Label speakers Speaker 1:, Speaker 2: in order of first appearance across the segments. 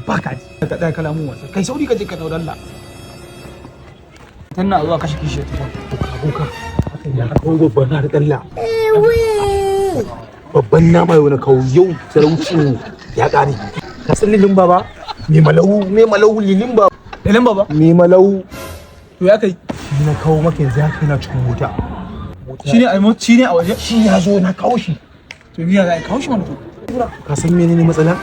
Speaker 1: Ba ka ji. Ka tsaya kana mun wasa. Kai sauri ka je ka dawo Allah. Tana zuwa kashe kishiyar ta.
Speaker 2: Boka, ya kawo babban har kalla. Babban nama yau na kawo, yau talaucin ya kare.
Speaker 1: Ka san lilin baba?
Speaker 2: Me malau, me malau, lilin ba.
Speaker 1: Lilin baba?
Speaker 2: Me malau.
Speaker 1: To ya kai.
Speaker 2: Shi na kawo maka, yanzu ya kai na cikin mota.
Speaker 1: Shine a shine a waje.
Speaker 2: Shi ya zo na kawo shi.
Speaker 1: To ni ya za a kawo shi mana to.
Speaker 2: Ka san menene matsala?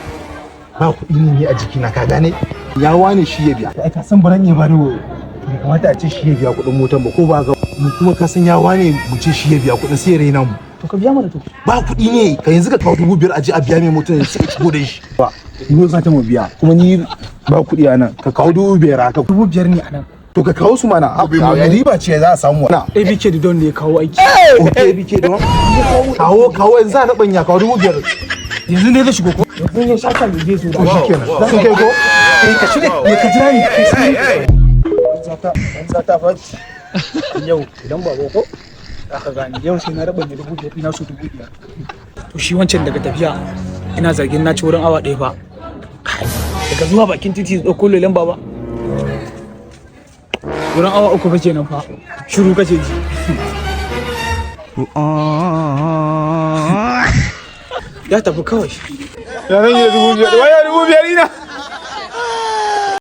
Speaker 2: Ba kuɗi ne a jikina, ka gane? Ya wane shi ya biya. Ai ka san baran iya bani, bai kamata a ce shi ya biya kuɗin motan ba, ko ba ga mu kuma ka san ya wane mu ce shi ya biya kuɗin, sai ya raina mu.
Speaker 1: To ka biya mana to.
Speaker 2: Ba kuɗi ne, ka yanzu ka kawo 5,000 a je a biya mai motar, sai ka shigo da shi. Ba ni za ta mu biya kuma ni ba kuɗi a nan, ka kawo 5,000 haka.
Speaker 1: 5,000 ne a nan.
Speaker 2: To ka kawo su mana, a riba ce za a samu na.
Speaker 1: ABK da Don ne ya kawo aiki.
Speaker 2: Ok, ABK don kawo, kawo yanzu a rabanya, kawo 5,000.
Speaker 1: Yanzu ne zai shigo ko? Yanzu ya shaka ne zai zo.
Speaker 2: To shikenan, sun kai ko?
Speaker 1: Eh, ka shirya ne, ka jira ni. Kai sai. Zata ta faɗi. Yau idan ba ko aka gane yau sai na raba ne 5,000 ina so 5,000. To shi wancan daga tafiya ina zargin na ci wurin awa 1 fa. Kai, daga zuwa bakin titi da ɗauko lelen baba. Wurin awa 3 fa kenan fa. Shiru kace ji. Ya tafi kawai.
Speaker 2: Ya zan yi 5,000? Waya 5,000 ina.